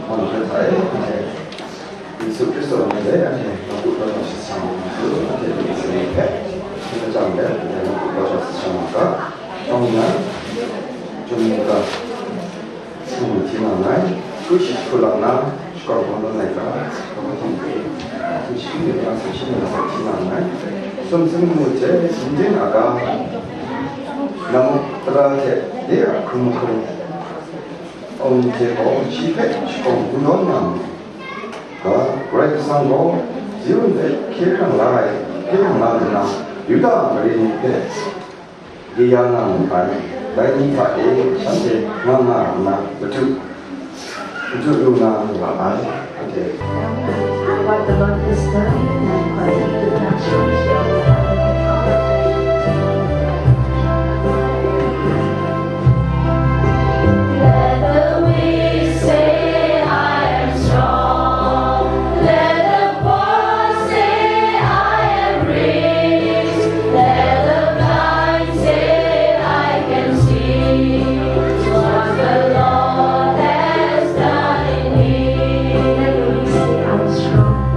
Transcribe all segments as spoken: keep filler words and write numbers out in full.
Hpang hkra hta e, anhte Yesu Hkristu a mying de anhte nawku daw shatsam nga su, anhte myit saring hpe hkyen lachyang let, anhte nawku daw shatsam nga ga. Shawng nnan, Chyum Ningka, Sing Hti Nang Ngai, Hkru Shit Hkru Lak Na, Shakawn Hkawm Nawn Laika, Hkawhkam Hkru, Hkru Shit Hkru Lak Na, Hkru Shit Hkru Lak Na, Hkru Shit Hkru Lak Na, Sum Sing Mu Hte, Sin Din Aga, Namu Tara Hte, De A Hkrum Hkrum, Aum Hte gaw shi hpe shakawn kungdawn nga mu ga, Karai Kasang gaw Ziun hpe hkye hkrang la ai, hkye hkrang la nna, Yuda mare ni hpe gaya nga mu ai, dai ni hta e shanhte nga nga nna madu, madu lu nga nga ai, anhte. What the Lord has done, and what he did not show. Let the weak say, "I am strong." Let the poor say, "I am rich." Let the blind say, "I can see." What the Lord has done in me. Let the weak say, "I am strong."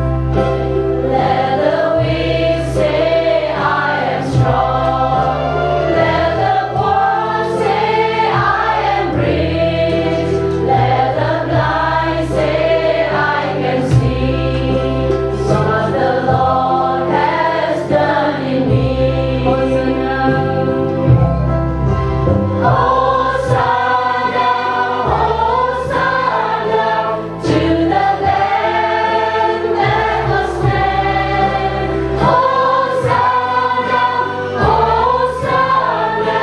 Let the weak say, "I am strong." Let the poor say, "I am rich." Let the blind say, "I can see." What the Lord has done in me. Hosanna, Hosanna, Hosanna. To the Lamb that was slain. Hosanna, Hosanna,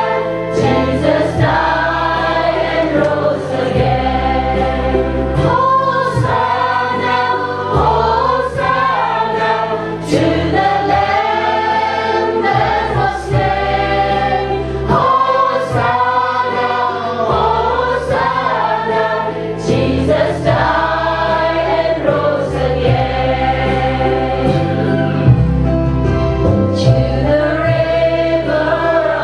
Jesus died and rose again. Hosanna, Hosanna, to the Lamb that was slain. Hosanna, Hosanna, Jesus died and rose again. To the river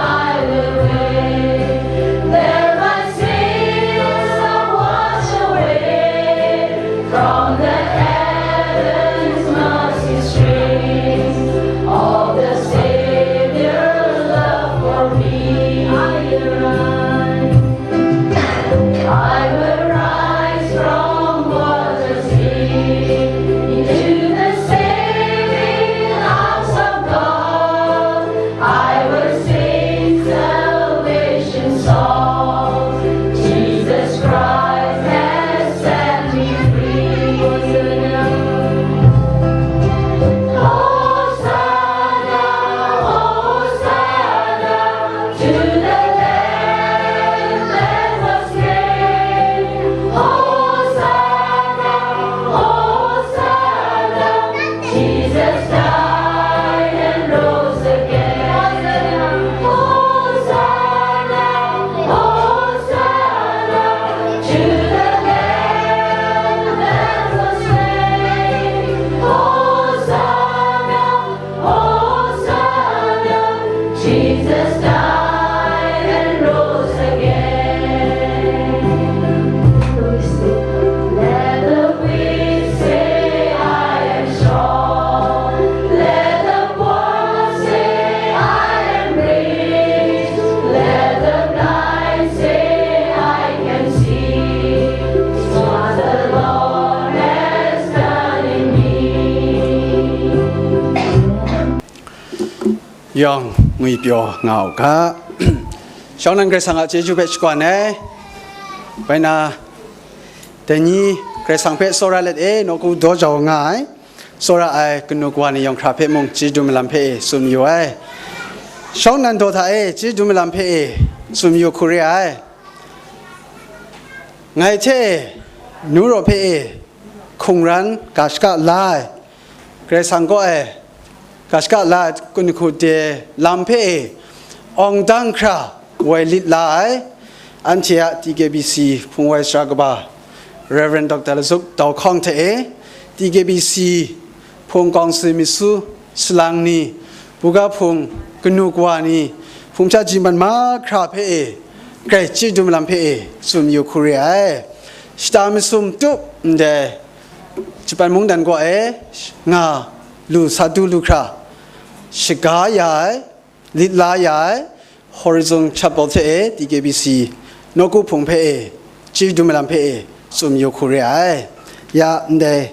I will wade, there my sins are washed away. From the heavens mercy streams, all the Savior's love for me. I will rise. I will rise from water's deep into the saving arms of God. I will sing salvation songs. Jesus Christ has set me free. Hosanna, Hosanna, to the Lamb that was slain. Hosanna, Hosanna, Jesus died and rose again. Hosanna, Hosanna, to the Lamb that was slain. Hosanna, Hosanna, Jesus died and rose again. Let the weak say, "I am strong." Let the poor say, "I am rich." Let the blind say, "I can see." What the Lord has done in me. Yawng ngwi pyaw nga u ga. Shawng nnan Karai Kasang a chyeju hpe shakwan ai. Bai na, dai ni Karai Kasang hpe tsawra let e, nawku daw jau nga ai, tsawra ai kanu kawa ni yawng hkra hpe mung chyeju malam hpe e tsun mayu ai. Shawng nnan daw hta e chyeju malam hpe e tsun mayu hku re ai. Ngai hte e, nu raw hpe e hkungran ga shaka la ai, Karai Kasang kaw e ga shaka la ai kunhku de lam hpe e awng dang hkra woi lit la ai, anhte a T K B C hpung woi sara kaba Rev. Doctor Lazuk Dau Hkawng hte e, T K B C hpung kawng sui mi su salang ni, buga hpung kanu kawa ni, hpung hpya ji man mahkra hpe e, grai chyeju malam hpe e tsun yu hku re ai. Shata masum tup ndai Japan mungdan kaw e nga lu sa du lu hkra, shaga ya ai, lit la ya ai, Horizon Chapel hte e, T K B C nawku hpung hpe e, chyeju dum ai lam hpe e, tsun yu hku re ai. Ya ndai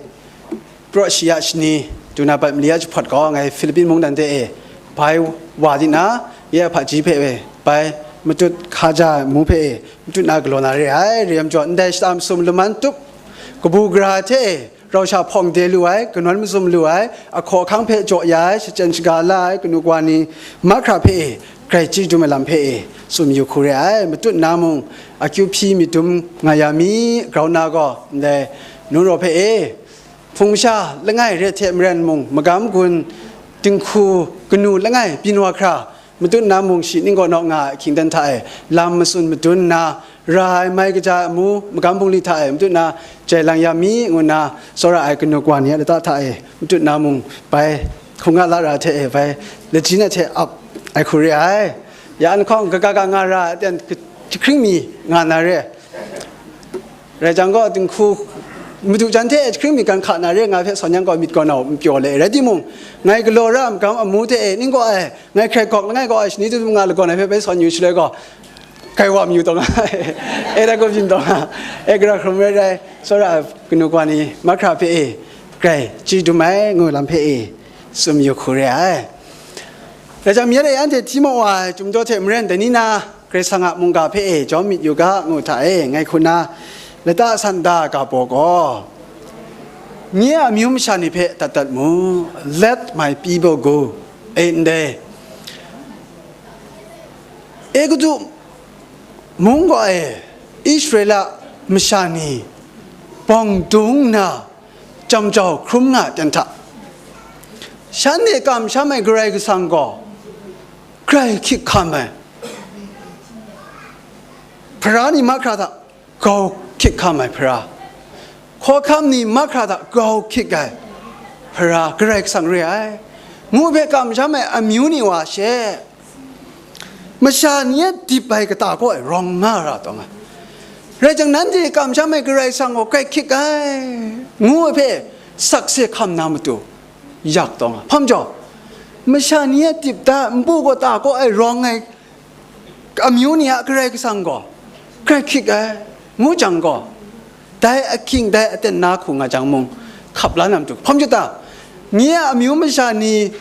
Praw shi ya shani, duna bat mali ya jahpawt gaw, ngai Philippine mungdan de e bai wa di na, ya hpaji hpe e bai matut hkaja mu hpe e matut na galaw na re ai. Rem jaw, ndai shata masum laman tup, kabu gara hte e rau sha hpawng de lu ai, kanawn mazum lu ai, ahkaw ahkang hpe jaw ya ai, shachyen shaga la ai, kanu kawa ni mahkra hpe e grai chyeju dum ai lam hpe e tsun yu hku re ai. Matut na mung, akyu hpyi myit dum nga ya mi, grau na gaw, ndai nu raw hpe e, hpung masha langai re hte maren mung, magam gun dinghku kanu langai byin wa hkra, matut na mung shi ning kaw naw nga ai ahkying dan hta e, lam matsun madun nna, ra ai mai kaja amu, magam bungli hta e matut na jai lang ya mi, ngu nna tsawra ai kanu kawa ni a lata hta e matut na mung, bai hkungga lara hte e bai lajyi na hte ap ai hku re ai. Ya nhtawng kaga ka nga ra ai aten jahkring mi nga na re. Rai jang gaw, dinghku madu jan hte jahkring mi gan hka na re nga hpe sawn yang gaw, myit gaw nau n pyaw le. Rai timung, ngai galaw ra ai magam amu hte e ning gaw ai, ngai hkrai gawk langai gaw ai, shani tup nga lagawn ai hpe bai sawn yu shaloi gaw, kai wa mayu taw nga, e dai gaw byin taw nga, e gara hkrum rai rai, tsawra ai kanu kawa ni mahkra hpe e grai chyeju dum ai ngu lam hpe e tsun yu hku re ai. Rai jang, mi ya de anhte hti maw wa ai chyumdaw hte maren, dai ni na Karai Kasang a mungga hpe e jawm myit yu ga, ngu hta e, ngai hku na lata san da ai ga baw gaw, nye a amyu masha ni hpe dat dat mu, "Let my people go," e ndai. Egutu mung gaw e, Israela masha ni bawng dung nna, jam jau hkrum nga ai ten hta, shanhte kamsham ai Karai Kasang gaw grai hkyik hkam ai, hpara ni mahkra hta grau hkyik hkam ai hpara, hkawhkam ni mahkra hta grau hkyik ai hpara Karai Kasang re ai, ngu hpe kamsham ai amyu ni wa she, masha ni a dip ai kata kaw e rawng nga ra taw nga. Rai jang, nanhte kamsham ai Karai Kasang gaw grai hkyik ai, ngu ai hpe sakse hkam na matu yak taw nga. Hpa majaw, masha ni a dip da, npu kata kaw e rawng ai amyu ni a Karai Kasang gaw grai hkyik ai, ngu jang gaw, dai ahkying, dai aten na hku nga jang mung, hkap la na matu. Hpa majaw ta, nye a amyu masha ni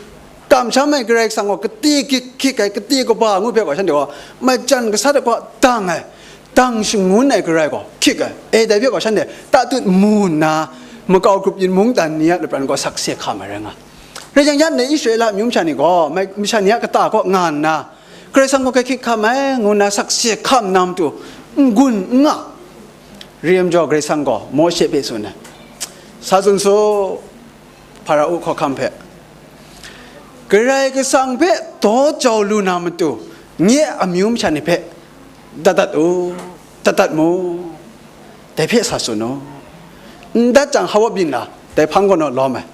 kamsham ai Karai Kasang gaw kate hkyik hkyik ai, kate kaba ngu hpe gaw, shanhte gaw majan gasat ai gaw dang ai, dang shangun ai Karai gaw hkyik ai. E, dai hpe gaw shanhte tatut mu nna, makau grup yin mungdan ni a lapran gaw sakse hkam ai rai nga. Rai jang, ya ndai Israela amyu masha ni gaw, mai, masha ni a kata kaw nga nna, Karai Kasang gaw grai hkyik hkam ai, ngu nna sakse hkam na matu, n-gun n-nga. Rem jaw, Karai Kasang gaw Mawshe hpe tsun ai, "Sa tsun su, Hparao hkawhkam hpe, Karai Kasang hpe daw jau lu na matu, nye a amyu masha ni hpe dat dat u, dat dat mu, dai hpe sa tsun u." N dat jang, hpa byin la, dai hpang gaw naw lawm ai.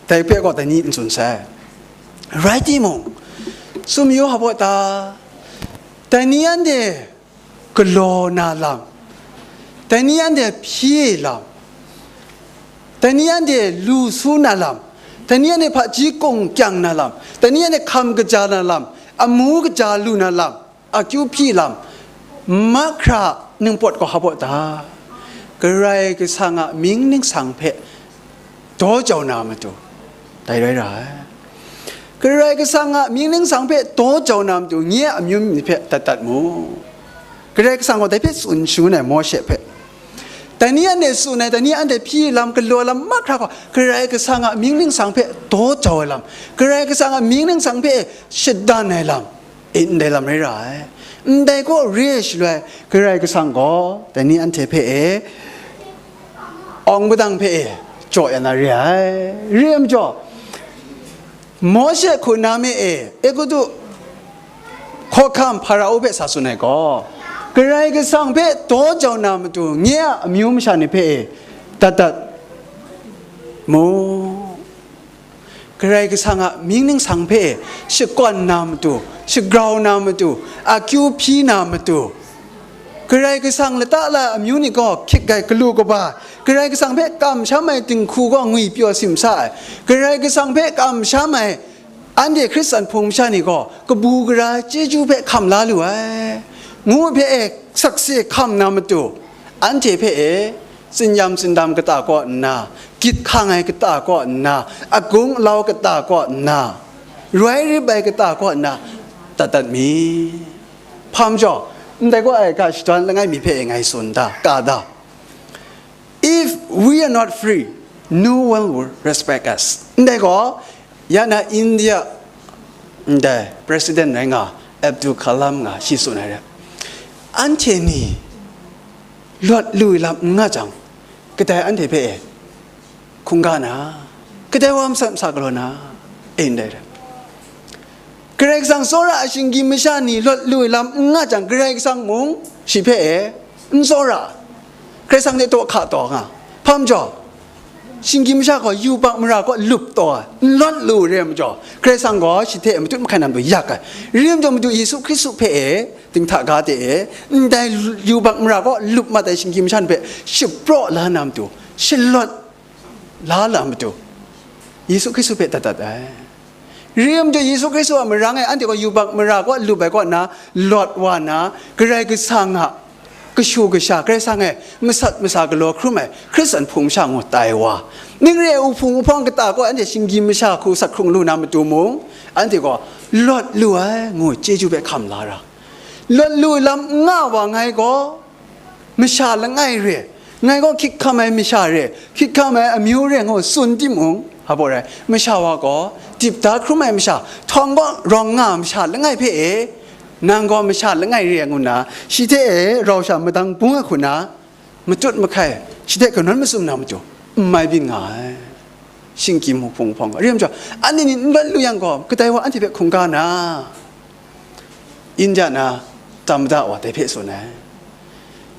Dai hpe gaw dai ni n tsun sai. Rai timung, tsun mayu hpa ta, dai ni anhte galaw na lam, dai ni anhte hpyi lam, dai ni anhte lu su na lam, dai ni anhte hpaji kung kyang na lam, dai ni anhte hkam kaja na lam, amu kaja lu na lam, akyu hpyi lam, mahkra ningpawt gaw hpa ta, Karai Kasang a mying ningsang hpe daw jau na matu, dai rai ra ai. Karai Kasang a mying ningsang hpe daw jau na matu, nye a amyu myit hpe dat dat mu. Karai Kasang gaw dai hpe tsun shangun ai Mawshe hpe. Dai ni anhte tsun ai, dai ni anhte hpyi lam, galaw lam mahkra gaw, Karai Kasang a mying ningsang hpe daw jau ai lam, Karai Kasang a mying ningsang hpe shadan ai lam, e, ndai lam rai ra ai. Ndai gaw re ai shaloi, Karai Kasang gaw dai ni anhte hpe e, awng padang hpe e, jaw ya na re ai. Re ai majaw, Mawshe hku na mi e, Egutu hkawhkam Hparao hpe sa tsun ai gaw, Karai Kasang hpe daw jau na matu, nye a amyu masha ni hpe e, dat dat mu. Karai Kasang a mying ningsang hpe shakawn na matu, shagrau na matu, akyu hpyi na matu, Karai Kasang lata la ai amyu ni gaw hkyit gai galu kaba, Karai Kasang hpe kamsham ai dinghku gaw ngwipyaw simsa ai, Karai Kasang hpe kamsham ai anhte Hkristan hpung masha ni gaw kabu gara ai chyeju hpe hkam la lu ai, ngu hpe e sakse hkam na matu, anhte hpe e tsinyam tsindam kata kaw nna, gyit hkang ai kata kaw nna, agung alau kata kaw nna, roi rip ai kata kaw nna, dat dat mi. Hpa majaw, ndai kaw ai ga shadawn langai mi hpe e ngai tsun da, ka da. If we are not free, no one will respect us. Ndai gaw, ya na India, ndai President rai nga, Abdul Kalam nga, shi tsun ai re. Anhte ni lawt lu ai lam n nga jang, kadai anhte hpe e hkungga na, kadai wa masat masa galaw na, e ndai re. Karai Kasang tsawra ai shinggyim masha ni lawt lu ai lam n nga jang, Karai Kasang mung shi hpe e n tsawra, Karai Kasang hte taw hka taw nga. Hpa majaw, shinggyim masha gaw yubak mara kaw lup taw ai, n lawt lu re ai majaw, Karai Kasang gaw shi hte matut mahkai na matu yak ai. Rai majaw, Madu Yesu Hkristu hpe e, dinghta ga de e, ndai yubak mara kaw lup mat ai shinggyim masha ni hpe shapraw la na matu, shalawt la la matu, Yesu Hkristu hpe dat dat ai. Rai majaw, Yesu Hkristu a marang e anhte gaw yubak mara kaw lup ai kaw na, lawt wa na, Karai Kasang a kashu kasha, Karai Kasang e masat masa galaw hkrum ai Hkristan hpung masha ngu tai wa, ning re ai uhpung uhpawng kata kaw anhte shinggyim masha hku sak hkrung lu na matu mung, anhte gaw lawt lu ai ngu chyeju hpe hkam la ra. Lawt lu lam n nga wa ngai gaw, masha langai re, ngai gaw hkyit hkam ai masha re, hkyit hkam ai amyu re ngu tsun timung, hpa baw rai, masha wa gaw dip da hkrum ai masha, htawng kaw rawng nga ai masha langai hpe e, nang gaw masha langai re ai ngu nna, shi hte e rau sha madang bung ai hku na, matut mahkai, shi hte kanawn matsum na matu, n mai byin nga ai. Shinggyim uhpung hpawng, rai majaw, anhte ni n lawt lu yang gaw, kadai wa anhte hpe hkungga na? India na tam da wa dai hpe tsun ai.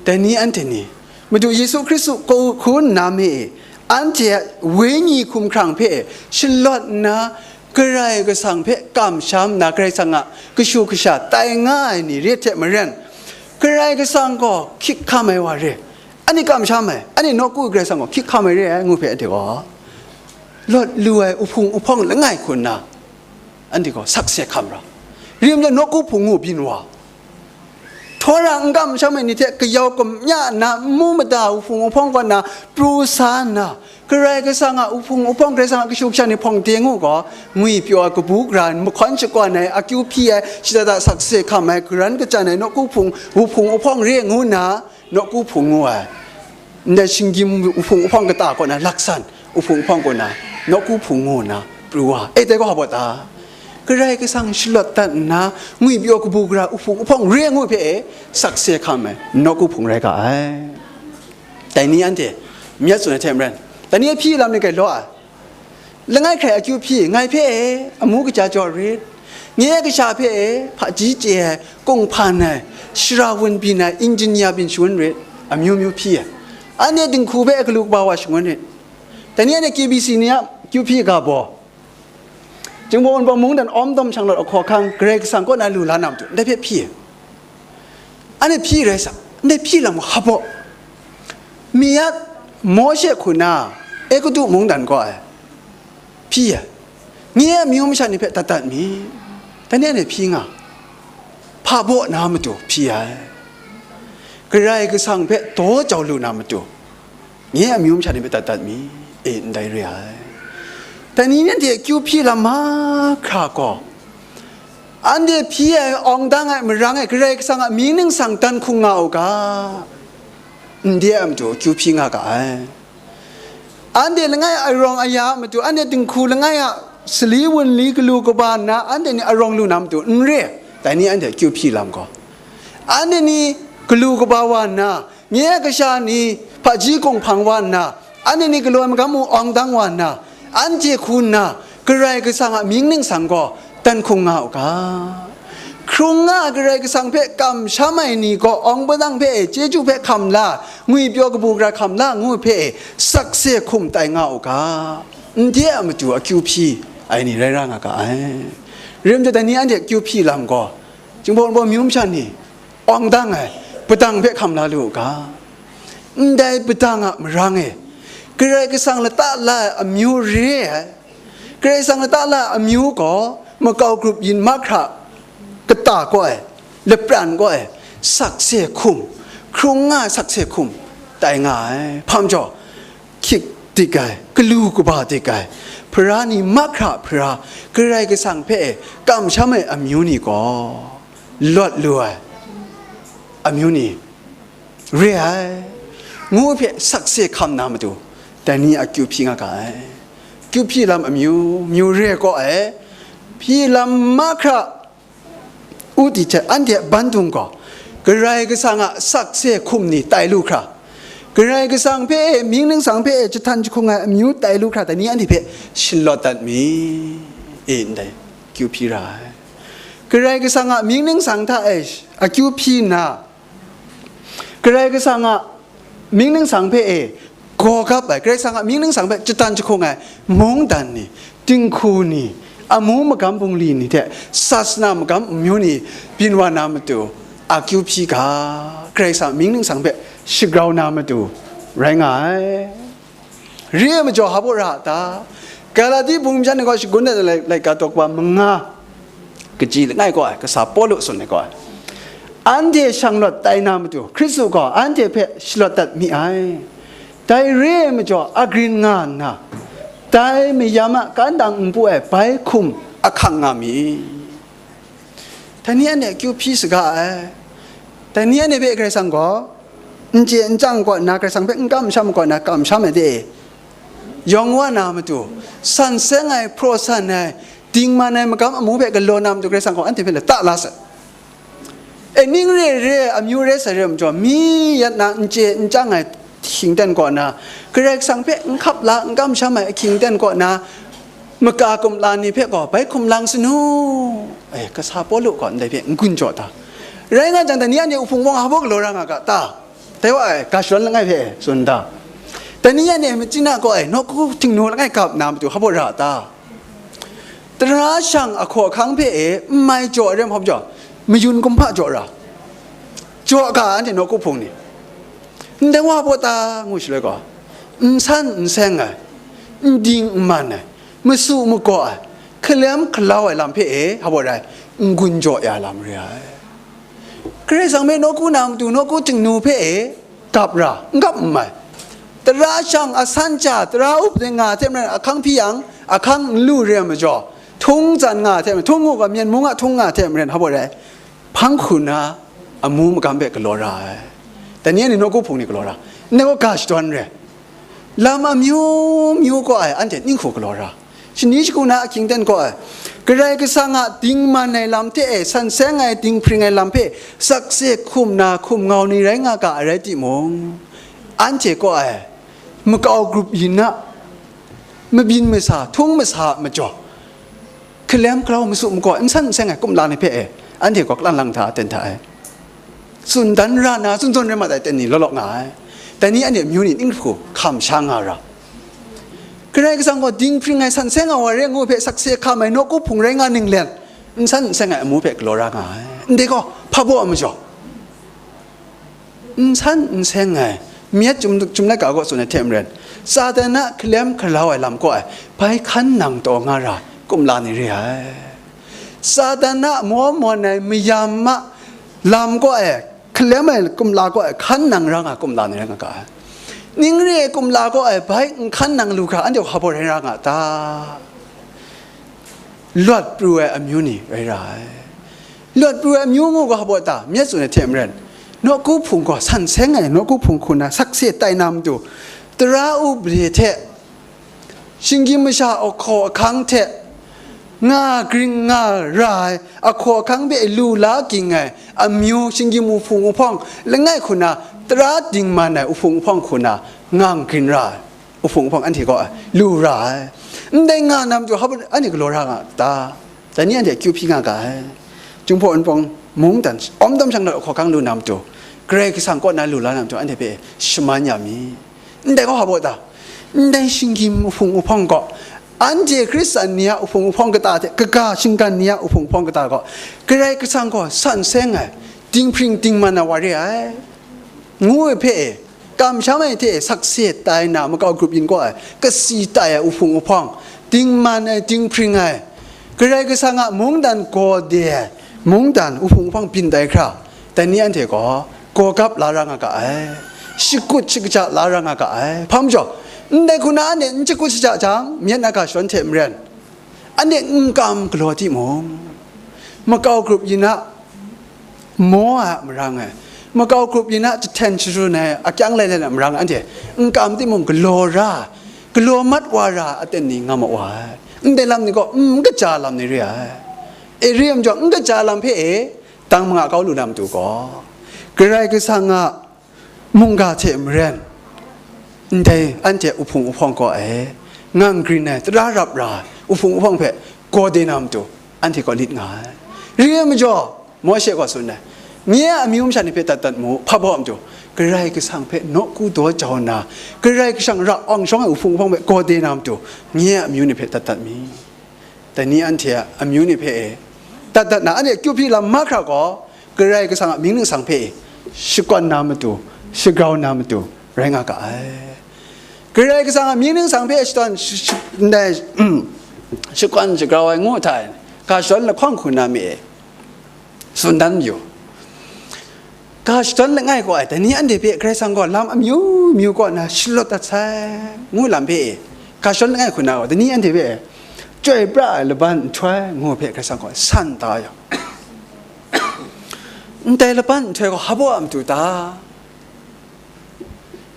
Dai ni anhte ni, Madu Yesu Hkristu hku nna mi e, anhte a wenyi hkumhkrang hpe e shalawt nna, Karai Kasang hpe kamsham nna, Karai Kasang a kashu kasha tai nga ai ni ret hte maren, Karai Kasang gaw hkyit hkam ai wa re, anhte kamsham ai, anhte nawku Karai Kasang gaw hkyit hkam ai re ai ngu hpe anhte gaw lawt lu ai uhpung uhpawng langai hku nna, anhte gaw sakse hkam ra. Rai majaw, nawku hpung ngu byin wa, htawra n kamsham ai ni hte kayau kamya nna, n mu mada uhpung uhpawng kaw nna pru sa nna, Karai Kasang a uhpung uhpawng, Karai Kasang a kashu kasha ni hpawng de ngu gaw, ngwipyaw ai kabu gara, mahkawn shakawn ai, akyu hpyi ai, shada da sakse hkam ai, karan kachyan ai, nawku hpung, uhpung uhpawng re ngu nna, nawku hpung ngu ai. Ndai shinggyim uhpung uhpawng kata kaw na, laksan uhpung uhpawng kaw na, nawku hpung ngu nna pru wa. E, dai gaw hpa baw ta? Karai Kasang shalawt dat nna, ngwipyaw kabu gara uhpung uhpawng re ngu hpe e sakse hkam ai nawku hpung rai ga ai. Dai ni anhte myit tsun ai hte maren, dai ni hpyi lam ni grai law ai. Langai hkrai akyu hpyi, ngai hpe e amu kaja jaw rit, nye kasha hpe e hpaji chye ai, kunghpan ai, shara wun byin ai, injinia byin shangun rit, amyu myu hpyi ai. Anhte dinghku hpe galu kaba wa shangun rit. Dai ni anhte K B C ni a akyu hpyi ga baw, Jinghpaw Wunpawng mungdan awm dawm shanglawt ahkaw ahkang Karai Kasang kaw na lu la na matu, ndai hpe hpyi ai. Anhte hpyi rai sa, ndai hpyi lam hpa baw? Mi a Mawshe hku na, Egutu mungdan kaw ai hpyi ai, nye a amyu masha ni hpe dat dat mi, dai ni anhte hpyi nga, hpa baw na matu hpyi ai, Karai Kasang hpe daw jau lu na matu, nye a amyu masha ni hpe dat dat mi, e, ndai re ai. Dai ni nanhte akyu hpyi lam mahkra gaw, anhte hpyi ai, awng dang ai, marang ai, Karai Kasang a mying ningsang dan hkung nga u ga, ndai a matu akyu hpyi nga ga ai. Anhte langai a arawng aya a matu, anhte dinghku langai a sali wunli galu kaba nna, anhte ni arawng lu na matu n re. Dai ni anhte akyu hpyi lam gaw, anhte ni galu kaba wa nna, nye a kasha ni hpaji kunghpang wa nna, anhte ni galaw ai magam mung awng dang wa nna, anhte hku nna Karai Kasang a mying ningsang gaw dan hkung nga u ga. Hkrung nga ai Karai Kasang hpe kamsham ai ni gaw awng padang hpe e chyeju hpe hkam la, ngwipyaw kabu gara hkam la ngu hpe e sakse hkum tai nga u ga. Ndai a matu akyu hpyi ai ni rai ra nga ga ai. Rim jahta ni anhte akyu hpyi lam gaw, Jinghpaw Wunpawng amyu masha ni awng dang ai, padang hpe hkam la lu u ga. Ndai padang a marang e, Karai Kasang lata la ai amyu re ai. Karai Kasang lata la ai amyu gaw makau grup yin mahkra kata kaw ai, lapran kaw ai, sakse hkum, hkrung nga ai sakse hkum tai nga ai. Hpa majaw, hkyik dik ai, galu kaba dik ai, hpara ni mahkra hpara, Karai Kasang hpe e kamsham ai amyu ni gaw, lawt lu ai amyu ni re ai, ngu hpe sakse hkam na matu, dai ni a kyu hpyi nga ga ai. Kyu hpyi lam amyu myu re kaw ai, hpyi lam mahkra, u ti hte anhte bandung gaw, Karai Kasang a sakse hkum ni tai lu hkra, Karai Kasang hpe e, mying ningsang hpe e, jahtan jahkung ai amyu tai lu hkra, dai ni anhte hpe shalawt dat mi? E, ndai kyu hpyi ra ai. Karai Kasang a mying ningsang hta e akyu hpyi nna, Karai Kasang a mying ningsang hpe e gaw gap ai, Karai Kasang a mying ningsang hpe jahtan jahkung ai mungdan ni, dinghku ni, amu magam bungli ni hte sasana magam amyu ni byin wa na matu, akyu hpyi ga, Karai Kasang a mying ningsang hpe shagrau na matu rai nga ai. Re ai majaw, hpa baw ra a ta? Galati bungmjan ni gaw shagun ai lai, laika daw kaba manga, kaji langai kaw ai, kasa Pawlu tsun ai kaw ai, anhte shanglawt tai na matu, Hkristu gaw anhte hpe shalawt dat mi ai. Dai re ai majaw, agrin nga nna, dai mayam a kan dang npu ai bai hkum ahkang nga mi? Dai ni anhte akyu hpyi saga ai. Dai ni anhte hpe Karai Kasang gaw n chye n chyang kaw nna, Karai Kasang hpe n kamsham kaw nna, kamsham ai de. Yawng wa na matu, san seng ai, hpraw san ai, dingman ai magam amu hpe galaw na matu, Karai Kasang gaw anhte hpe lata la sai. E, ning re re ai, amyu re sai re ai majaw, mi yat na n chye n chyang ai ahkying ten kaw na, Karai Kasang hpe n hkap la, n kamsham ai ahkying ten kaw na, maka kumla ni hpe gaw bai hkum lang sanu? E, kasa Pawlu gaw ndai hpe n gun jaw ta? Rai nga jang, dai ni anhte uhpung wang hpa baw galaw ra nga ga ta? Dai wa ai, ga shadawn langai hpe tsun da? Dai ni anhte machyina kaw ai, nawku htingnu langai gap na matu hpa baw ra ta? Tara shang ahkaw ahkang hpe e n mai jaw ai re ai hpa majaw, mayun kumhpa jaw ra, jaw ga anhte nawku hpung ni. Ndai wa baw ta ngu shaloi gaw, n san n seng ai, n ding n man ai, masu magaw ai, hkalem hkalau ai lam hpe e, hpa baw rai, n gun jaw ya lam re ai. Karai Kasang hpe nawku na matu, nawku htingnu hpe e gap ra, n gap n mai. Tara shang asan cha, tara up de nga hte maren ahkang hpyi yang, ahkang n lu re ai majaw, htung tsan nga hte maren, htung u ga, Myen mung a htung nga hte maren, hpa baw rai, hpang hku na amu magam hpe galaw ra ai. Dai ni anhte nawku hpung ni galaw ra, ndai gaw ga shadawn re. Lam amyu myu kaw ai, anhte ning hku galaw ra, shani shagu na ahkying ten kaw ai, Karai Kasang a dingman ai lam hte e san seng ai, dinghpring ai lam hpe sakse hkum na hkum ngau ni rai nga ga ai rai timung, anhte kaw ai, makau grup yin na, mabyin masa, htung masa a majaw, hkalem hkalau, masu magaw, n san n seng ai kumla ni hpe e, anhte gaw kalang lang hta ten hta ai. Tsun dan ra na, tsun zawn rai mat ai ten ni law law nga ai. Dai ni anhte amyu ni ning hku hkam sha nga ra. Karai Kasang gaw dinghpring ai, san seng ai wa re ngu hpe sakse hkam ai nawku hpung rai nga ninglen, n san n seng ai amu hpe galaw ra nga ai. Ndai gaw, hpa baw ai majaw, n san n seng ai, myit chyum, chyum laika kaw tsun ai hte maren, Satan a hkalem hkalau ai lam kaw ai, bai hkan nang taw nga ra kumla ni re ai. Satan a maw mawn ai mayam a lam kaw ai, hkalem ai kumla kaw ai, hkan nang ra nga kumla ni rai nga ga ai. Ning re ai kumla kaw ai, bai n hkan nang lu hkra, anhte hpa baw rai ra nga ta? Lawt pru ai amyu ni rai ra ai. Lawt pru ai amyu ngu ga hpa baw ta? Myit tsun ai hte maren, nawku hpung gaw san seng ai nawku hpung hku na sakse tai na matu, tara up re hte, shinggyim masha ahkaw ahkang hte nga gring nga ra ai, ahkaw ahkang hpe lu la ging ai amyu, shinggyim uhpung uhpawng langai hku na, tara dingman ai uhpung uhpawng hku na nga grin ra ai. Uhpung uhpawng anhte kaw ai, lu ra ai. Ndai nga na matu, hpa baw anhte galaw ra nga ta? Dai ni anhte akyu hpyi nga ga ai. Jinghpaw Wunpawng mungdan awm dawm shang dat ahkaw ahkang lu na matu, Karai Kasang kaw na lu la na matu, anhte hpe shaman ya mi? Ndai gaw hpa baw ta? Ndai shinggyim uhpung uhpawng gaw, anhte Hkristan ni a uhpung uhpawng kata hte kaga shinggan ni a uhpung uhpawng kata gaw, Karai Kasang gaw san seng ai, dinghpring dingman ai wa re ai, ngu ai hpe e, kamsham ai hte sakse tai na makau grup yin kaw ai, kasi tai ai uhpung uhpawng, dingman ai, dinghpring ai, Karai Kasang a mungdan gaw de ai mungdan uhpung uhpawng byin tai hkra, dai ni anhte gaw gawgap la ra nga ga ai, shakut shakaja la ra nga ga ai. Hpa majaw, ndai hku na anhte n shakut shaja jang, myit na ga shadawn hte maren, anhte n kam galaw timung, makau grup yin a maw a marang e, makau grup yin a jahten sharun ai akyang lai lai na marang e, anhte n kam timung galaw ra, galaw mat wa ra aten ni nga ma wa ai. Ndai lam ni gaw n kaja lam ni re ai. E re ai majaw, n kaja lam hpe e, dang manga kau lu na matu gaw, Karai Kasang a mungga hte maren, ndai anhte uhpung uhpawng kaw e, ngang grin ai, tara rap ra ai uhpung uhpawng hpe gaw de na matu, anhte gaw lit nga ai. Re ai majaw, Mawshe gaw tsun ai, nye a amyu masha ni hpe dat dat mu, hpa baw a matu, Karai Kasang hpe nawku daw jau nna, Karai Kasang ra awng shawng ai uhpung uhpawng hpe gaw de na matu, nye a amyu ni hpe dat dat mi. Dai ni anhte a amyu ni hpe e, dat dat na, anhte kyu hpyi lam mahkra gaw, Karai Kasang a mying ningsang hpe e, shakwan na matu, shagrau na matu, rai nga ga ai. Karai Kasang a mying ningsang hpe shadawn sh-, sh-, ndai, shakwan shagrau ai ngu hta e, ga shadawn lahkawng hku na mi e, tsun dan yu. Ga shadawn langai kaw ai, dai ni anhte hpe Karai Kasang gaw lam amyu myu kaw na shalawt dat sai, ngu lam hpe e, ga shadawn langai hku na gaw, dai ni anhte hpe e, chyoi pra ai laban nhtoi ngu hpe Karai Kasang gaw san da yang, ndai laban nhtoi gaw hpa baw a matu ta?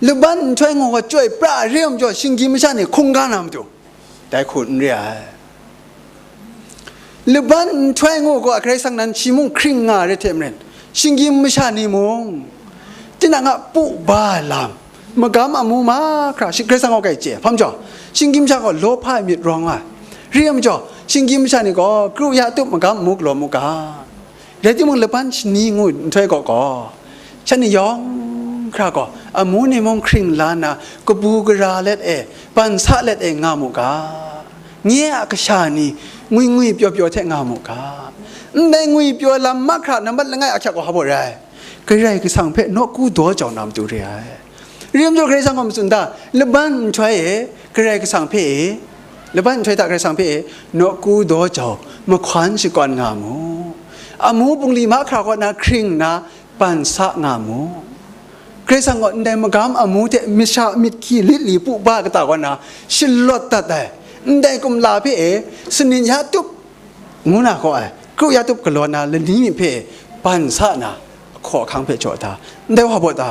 Laban nhtoi ngu gaw chyoi pra ai re ai majaw, shinggyim masha ni hkungga na matu, dai hku n re ai. Laban nhtoi ngu gaw, Karai Kasang nan shi mung hkring nga ai rai hte maren, shinggyim masha ni mung, tinang a pu ba ai lam, magam amu mahkra shi Karai Kasang gaw grai chye, hpa majaw, shinggyim masha gaw lawhpa ai myit rawng ai, re ai majaw, shinggyim masha ni gaw kru ya tup magam amu galaw mu ga. Rai timung, laban shani ngu nhtoi gaw gaw, shan ni yawng hkra gaw, amu ni mung hkring la nna, kabu gara let e, ban sa let e nga mu ga. Nye a kasha ni ngwi ngwi pyaw pyaw hte nga mu ga. Ndai ngwi pyaw lam mahkra nambat langai ahkyak gaw hpa baw rai? Karai Kasang hpe nawku daw jau na matu re ai. Re ai majaw, Karai Kasang gaw matsun da, laban nhtoi e Karai Kasang hpe e, laban nhtoi hta Karai Kasang hpe e, nawku daw jau, mahkawn shakwan nga mu. Amu bungli mahkra kaw na hkring nna, ban sa nga mu. Karai Kasang gaw ndai magam amu hte masha myit hkyi lit li pu ba kata kaw na shalawt dat ai, ndai kumla hpe e, sanit ya tup ngu na gaw ai, kru ya tup galaw na lani myit hpe ban sa na, ahkaw ahkang hpe jaw da, ndai wa baw ta?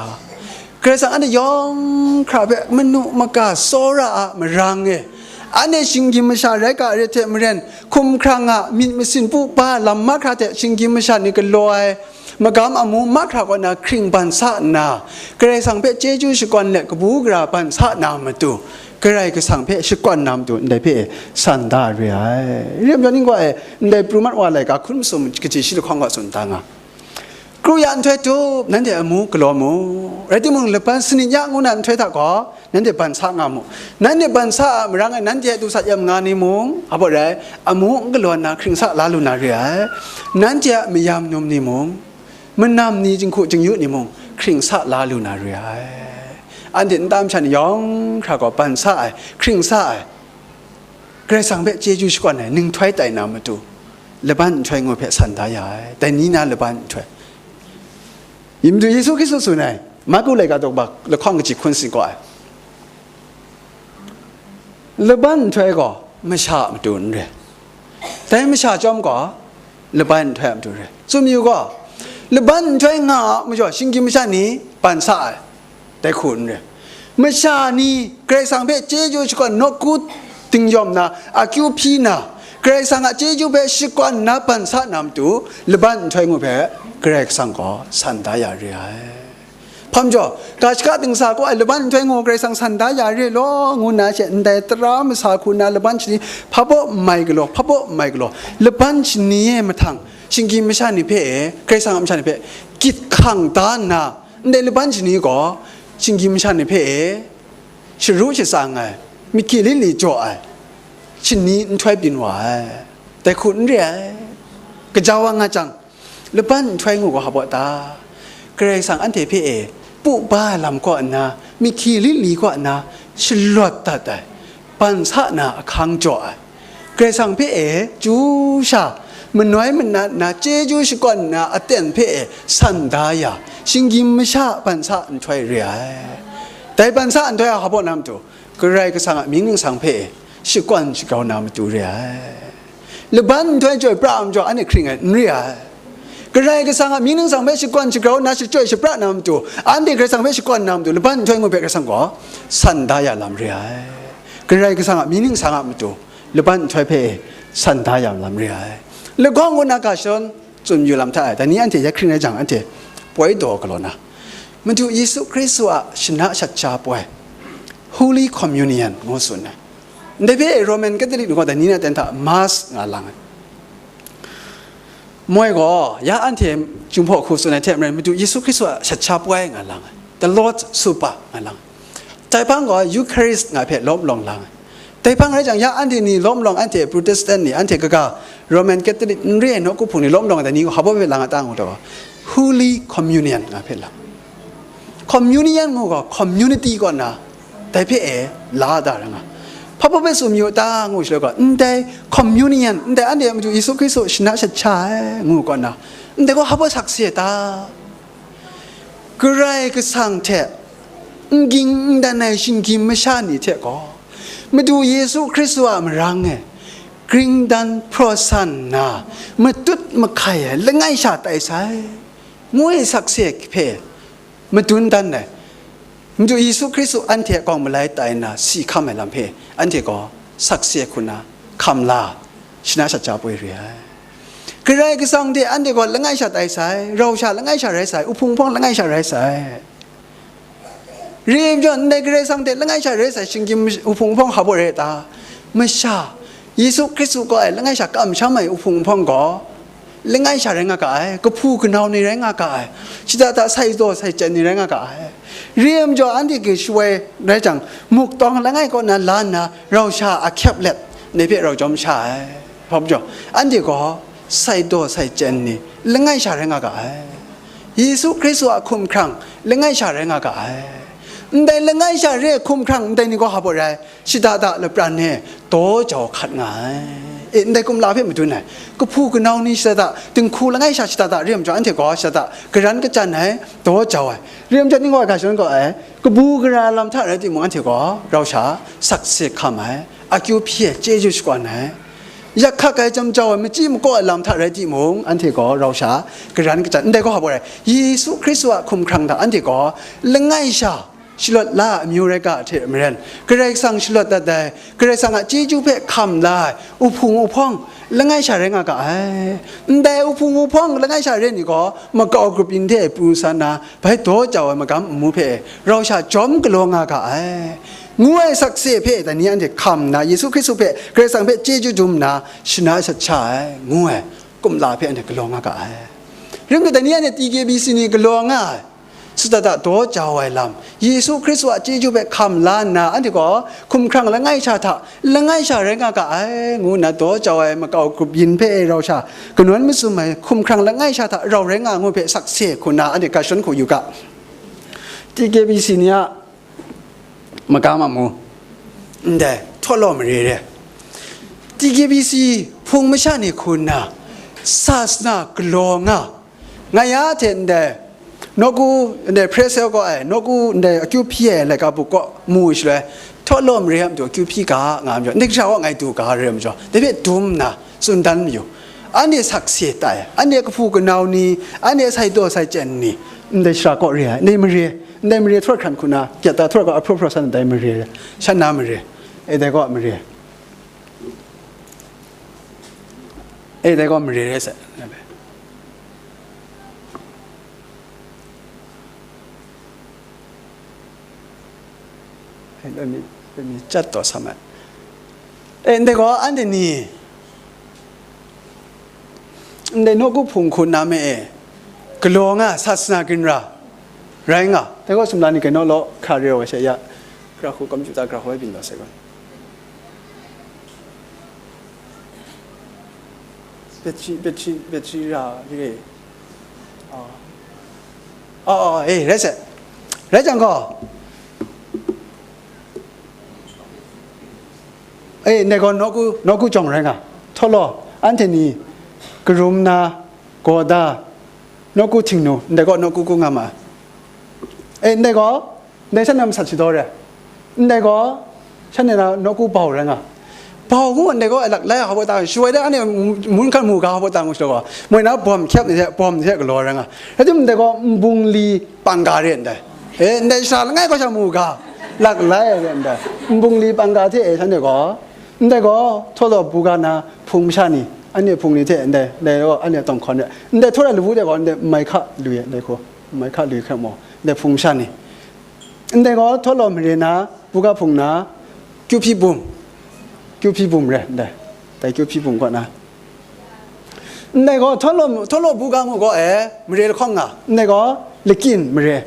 Karai Kasang anhte yawng hkra hpe manu maka tsawra a marang e, anhte shinggyim masha rai ga re hte maren, hkumhkrang a myit masin pu ba lam mahkra hte shinggyim masha ni galaw ai magam amu mahkra kaw na hkring ban sa nna, Karai Kasang hpe chyeju shakwan let kabu gara ban sa na matu, Karai Kasang hpe shakwan na matu ndai hpe san da re ai. Re ai majaw, ning gaw e, ndai pru mat wa laika hkun masum kaji shi lahkawng gaw tsun da nga, kru ya nhtoi tup, nanhte amu galaw mu. Rai timung, laban sanit ya ngu na nhtoi hta gaw, nanhte ban sa nga mu. Nanhte ban sa a marang e, nanhte a du sat yam nga ni mung, hpa baw rai, amu n galaw nna hkring sa la lu na re ai. Nanhte a mayam num ni mung, manam ni, jinghku jingyu ni mung, hkring sa la lu na re ai. Anhte nta masha ni yawng hkra gaw ban sa ai, hkring sa ai, Karai Kasang hpe chyeju shakwan ai ninghtoi tai na matu, laban nhtoi ngu hpe san da ya ai, dai ni na laban nhtoi. Yin matu Yesu Hkristu tsun ai, Marku laika daw ba lahkawng kaji hkun sin gaw ai, laban nhtoi gaw masha a matu n re, dai masha chyawm gaw laban nhtoi a matu re. Tsun mayu gaw, laban nhtoi nga a majaw, shinggyim masha ni ban sa ai, dai hku n re. Masha ni Karai Kasang hpe chyeju shakwan nawku dingyawm na, akyu hpyi na, Karai Kasang a chyeju hpe shakwan na ban sa na matu, laban nhtoi ngu hpe Karai Kasang gaw san da ya re ai. Hpa majaw, ga shaka dingsa kaw ai laban nhtoi ngu Karai Kasang san da ya re law, ngu nna she ndai tara masa hku na laban shani hpa baw n mai galaw, hpa baw n mai galaw, laban shani e mahtang, shinggyim masha ni hpe e, Karai Kasang a masha ni hpe gyit hkang da nna, ndai laban shani gaw, shinggyim masha ni hpe e, sharu shatsang ai, myit hkyi lit li jaw ai, shani nhtoi byin wa ai, dai hku n re ai. Gaja wa nga jang, Laban nhtoi ngu gaw hpa baw ta? Karai Kasang anhte hpe e, pu ba ai lam kaw nna, mihki lit li kaw nna, shalawt dat ai, ban sa na ahkang jaw ai, Karai Kasang hpe e, chyu sha, manoi manat nna, chyeju shakawn nna, aten hpe e, san da ya, shinggyim masha ban sa nhtoi re ai. Dai ban sa nhtoi a hpa baw na matu, Karai Kasang a mying ningsang hpe e, shakawn shagrau na matu re ai. Laban nhtoi chyoi pra ai majaw, anhte hkring ai n re ai. Karai Kasang a mying ningsang hpe shakawn shagrau nna, shachyoi shapra na matu, anhte Karai Kasang hpe shakawn na matu, laban nhtoi ngu hpe Karai Kasang gaw san da ya lam re ai. Karai Kasang a mying ningsang a matu, laban nhtoi hpe san da ya lam re ai. Lahkawng ngu na ga shadawn tsun yu lam hta e, dai ni anhte ya hkring rai jang, anhte poi daw galaw na, Madu Yesu Hkristu a shana shat sha poi, Holy Communion ngu tsun ai. Ndai hpe Roman Catholic ni gaw dai ni na ten hta Mass nga lang ai. Moi gaw, ya anhte Jinghpaw hku tsun ai hte maren, Madu Yesu Hkristu a shat sha poi nga lang ai, the Lord's Supper nga lang ai. Dai hpang gaw Eucharist nga hpe lawm lawng lang ai. Dai hpang rai jang, ya anhte ni lawm lawng, anhte Protestant ni, anhte kaga Roman Catholic n re ai nawku hpung ni lawm lawng ai dai ni gaw hpa baw hpe lang a ta ngu taw, Holy Communion nga hpe lang. Communion ngu gaw community kaw na, dai hpe e la da ra nga. Hpa baw hpe tsun mayu ta ngu shaloi gaw, ndai communion, ndai anhte a matu Yesu Hkristu shana shat sha ai ngu kaw na, ndai gaw hpa baw sakse ta? Karai Kasang hte n ging n dan ai shinggyim masha ni hte gaw, Madu Yesu Hkristu a marang e gring dan hpraw san nna, matut mahkai ai langai sha tai sai, ngu ai sakse hpe madun dan ai. Madu Yesu Hkristu anhte a kawng malai tai nna si hkam ai lam hpe anhte gaw sakse hku nna hkam la, shana shat sha poi re ai. Karai Kasang hte anhte gaw langai sha tai sai, rau sha langai sha rai sai, uhpung hpawng langai sha rai sai. Re ai majaw, ndai Karai Kasang hte langai sha rai sai shinggyim uhpung hpawng hpa baw rai ta? Masha, Yesu Hkristu kaw ai langai sha kamsham ai uhpung hpawng gaw, langai sha rai nga ga ai, kahpu kanau ni rai nga ga ai, shada da sai daw sai chyen ni rai nga ga ai. Re ai majaw, anhte ke shawai rai jang, muktawng langai kaw na la nna, rau sha a hkyep let, ndai hpe rau jawm sha ai. Hpa majaw, anhte gaw sai daw sai chyen ni, langai sha rai nga ga ai. Yesu Hkristu a hkumhkrang langai sha rai nga ga ai. Ndai langai sha re ai hkumhkrang ndai ni gaw hpa baw rai? Shada da lapran e daw jau hkat nga ai. E, ndai kumla hpe madun ai. Kahpu kanau ni shada da, dinghku langai sha shada da re ai majaw, anhte gaw shada da garan kachyan ai, daw jau ai. Re ai majaw, ning gaw ai ga shadawn gaw ai, kabu gara ai lam hta rai timung, anhte gaw rau sha sakse hkam ai, akyu hpyi ai, chyeju shakawn ai. Yak hkak ai, jam jau ai, machyi makaw ai lam hta rai timung, anhte gaw rau sha garan kachyan, ndai gaw hpa baw rai? Yesu Hkristu a hkumhkrang hta anhte gaw langai sha shalawt la ai amyu rai ga hte maren, Karai Kasang shalawt dat ai, Karai Kasang a chyeju hpe hkam la ai uhpung uhpawng langai sha rai nga ga ai. Ndai uhpung uhpawng langai sha re ni gaw, makau grup yin hte pru sa nna, bai daw jau ai magam amu hpe rau sha jawm galaw nga ga ai, ngu ai sakse hpe dai ni anhte hkam nna, Yesu Hkristu hpe, Karai Kasang hpe chyeju dum nna, shana shat sha ai, ngu ai kumla hpe anhte galaw nga ga ai. Rim dai ni anhte T K B C ni galaw nga ai, shada da daw jau ai lam, Yesu Hkristu a chyeju hpe hkam la nna, anhte gaw hkumhkrang langai sha hta langai sha rai nga ga ai, ngu nna daw jau ai makau grup yin hpe rau sha kanawn masum ai, hkumhkrang langai sha hta rau rai nga ngu hpe sakse hku nna anhte ga shadawn hku yu ga. T K B C ni a magam amu, ndai, htaw law mare re. T K B C hpung masha ni hku nna, sasana galaw nga, nga ya hte ndai, nawku, ndai Pharisee kaw ai, nawku ndai akyu hpyi ai laika buk kaw mu shaloi, htaw law mare a matu akyu hpyi ga, nga majaw, ndai kasha kaw ngai du ga re ai majaw, dai hpe dum nna tsun dan mayu. Anhte sakse tai, anhte kahpu kanau ni, anhte sai daw sai chyen ni, ndai shara kaw re ai, ndai mare, ndai mare htaw hkran hku na, gyat da htaw gaw ahpraw hpraw san ndai mare, shan na mare, e dai gaw mare, e dai gaw mare re sai. Hei, dai mi, dai mi chyat taw sa mai. E, ndai gaw anhte ni, ndai nawku hpung hku na me e, galaw nga, sasana ginra rai nga, dai gaw sumla ni gainaw law hkra re ai wa she ya, gara hku kam chyu ta, gara hku ai byin taw sai gaw. Battery, battery, battery ra re. Oh, oh, eh, rai sai. Rai jang gaw, eh, ndai gaw nawku, nawku jawng rai nga. Htawt law, anhte ni karum na, gaw da, nawku htingnu, ndai gaw nawku ku nga ma ai. Eh, ndai gaw, ndai shanhte masat shadaw re. Ndai gaw, shanhte na nawku bau rai nga. Bau ngu ndai gaw, lak lai hpa ta, shuwai da, anhte mun hkan mu ga hpa ta ngu shadaw gaw, moi na bawm hkyep ni hte, bawm ni hte galaw rai nga. Rai timung, ndai gaw, nbungli pangga re ndai. Eh, ndai sha langai gaw sha mu ga, lak lai re ndai. Nbungli pangga hte e shanhte gaw, ndai gaw, htawt law buga na hpung masha ni, anhte hpung ni hte ndai, ndai gaw, anhte tawng hkawn re. Ndai htawt ai lawu de gaw, ndai mai hka lu e, ndai hku, mai hka lu hkra maw, ndai hpung masha ni. Ndai gaw, htawt law mare na, buga hpung na, kyu hpyi bum, kyu hpyi bum re, ndai, dai kyu hpyi bum kaw na. Ndai gaw, htawt law, htawt law buga ngu gaw e, mare lahkawng nga, ndai gaw, lakyin mare,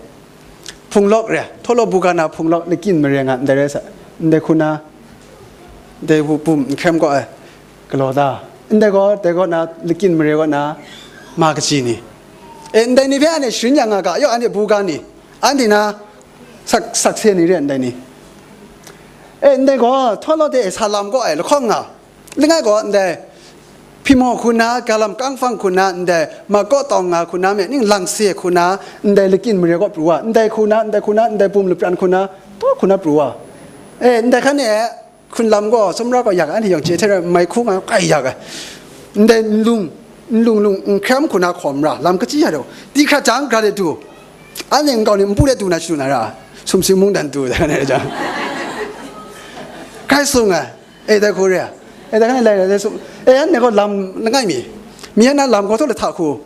hpung lawk re, htawt law buga na hpung lawk, lakyin mare nga, ndai rai sa, ndai hku na, ndai bu bum n hkrem gaw e, galaw da, ndai gaw, dai gaw na, lakyin mare gaw na, ma kaji ni, e, ndai ni hpe anhte sharin ya nga ga, yaw, anhte buga ni, anhte na, sak, sakse ni re ndai ni. E, ndai gaw, htawt law de e sa lam gaw ai lahkawng nga. Langai gaw ndai, hpyi maw hku na, galam kangfang hku na, ndai, makaw tawng nga hku na, me ning langse hku na, ndai lakyin mare gaw pru wa, ndai hku na, ndai hku na, ndai bum lapran hku na, taw hku na pru wa. E, ndai hkan e, hkun lam gaw, sumra gaw yak anhte yawng chye hte rai, mai hku nga kai yak ai. Ndai nlung, nlung lung, n hkram hku na hkawm ra, lam kaji ya daw, di hkrat jang, gara de du, anhte nkau ni npu de du na shadu na ra, sumsing mungdan du, da na jang. Kai sung ai, e dai hku re, e dai hkan lai, lai sum, e, anhte gaw lam langai mi, mi yan na lam gaw htawt lahta hku,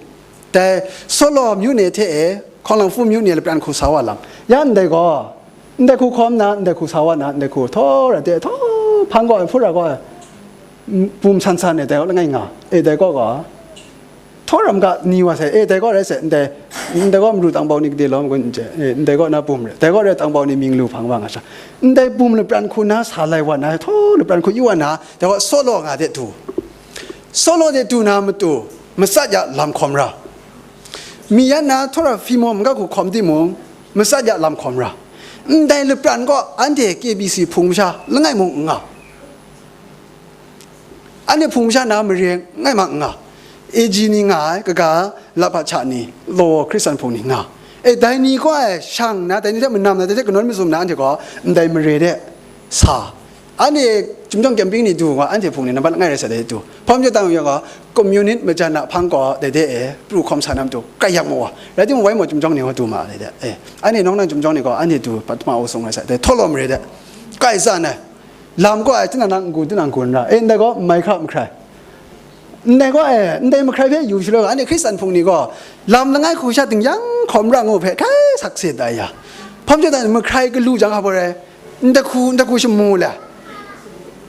dai, Solo myu ni hte e, Hkawng lang hpu myu ni lapran hku sa wa lam, ya ndai gaw, ndai hku hkawm na, ndai hku sa wa na, ndai hku htaw ra de, htaw hpang gaw ai, hput ra gaw ai, m-, bum san san e, dai gaw langai nga, e, dai gaw gaw, htaw ram ga ni wa sai, e, dai gaw rai sai, ndai, ndai gaw maru tang bau ni gade lawm gun n chye, e, ndai gaw na bum re, dai gaw rai tang bau ni mying lu hpang wa nga sha, ndai bum lapran hku na sa lai wa na, htaw lapran hku yu wa na, dai gaw Solo nga de du, Solo de du na matu, matsat ya lam hkawm ra, mi yan na htaw ra hpyi maw maga hku hkawm timung, matsat ya lam hkawm ra, ndai lapran gaw anhte K B C hpung masha langai mung n nga. Anhte hpung masha na mare ngai ma n nga, A G ni nga ai, kaga, Lahpacha ni, law Hkristan hpung ni nga. E, dai ni kaw ai shang na, dai ni hte manam na, dai hte kanawn mazum na, anhte gaw ndai mare de sa. Anhte Chyum Jawng Camping ni du nga, anhte hpung ni nambat langai rai sa dai du. Hpawm chyawm tang yang gaw, communist majan na hpang gaw, dai de e, pru hkawm sa na matu, kai yak mawa. Rai timung, wai maw Chyum Jawng ni gaw du ma ai, dai de e. Anhte nawng nang Chyum Jawng ni gaw, anhte du, patma o sung rai sa, dai htaw law mare de. Kai tsan ai. Lam gaw ai, tinang nang n-gun, tinang n-gun ra. E, ndai gaw, mahkra mahkrai. Ndai gaw, e, ndai mahkrai hpe yu shaloi, anhte Hkristan hpung ni gaw, lam langai hku sha dingyang hkawm ra ngu hpe, hkrai sakse da ya. Hpawm chyawm dan, mahkrai galu jang hpa rai, ndai hku, ndai hku shamu le,